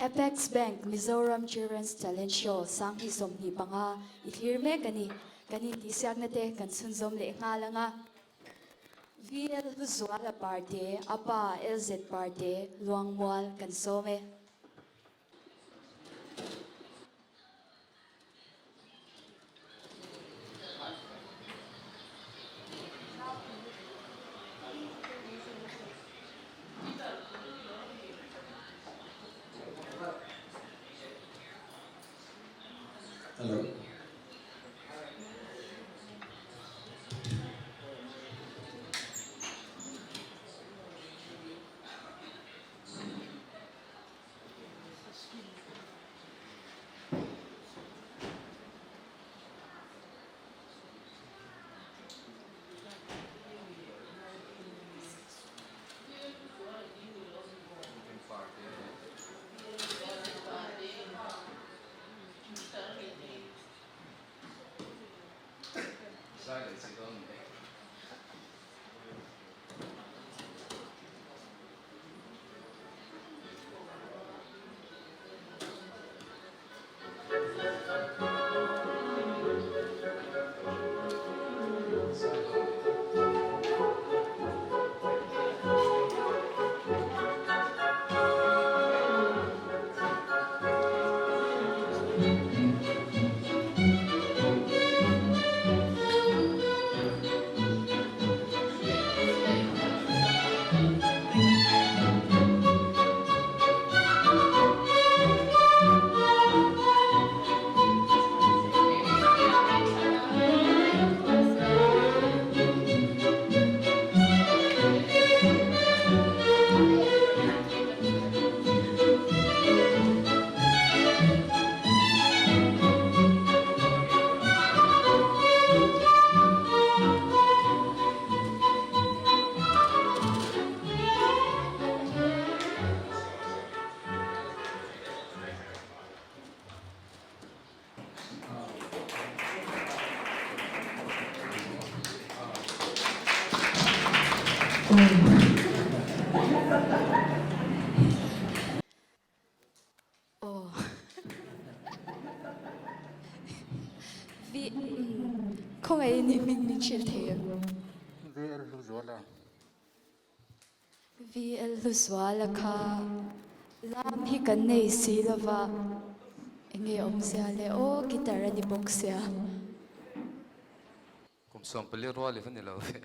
Apex Bank Mizoram Children's Talent Show 2025 i thlir mek a ni. Kan intihsiakna te kan chhunzawm leh nghal ang a. VL Hluzuala Parte, a pa LZ Parte, Luangmual kan sawm e. Hello. Aw. Vi umm khawngaih in i hming min hrilh thei em? VL Hluzuala. VL Hluzuala kha lam hi kan nei si lova enge awmzia le aw guitar a ni bawk sia. Kum 14 rual i va ni lo ve.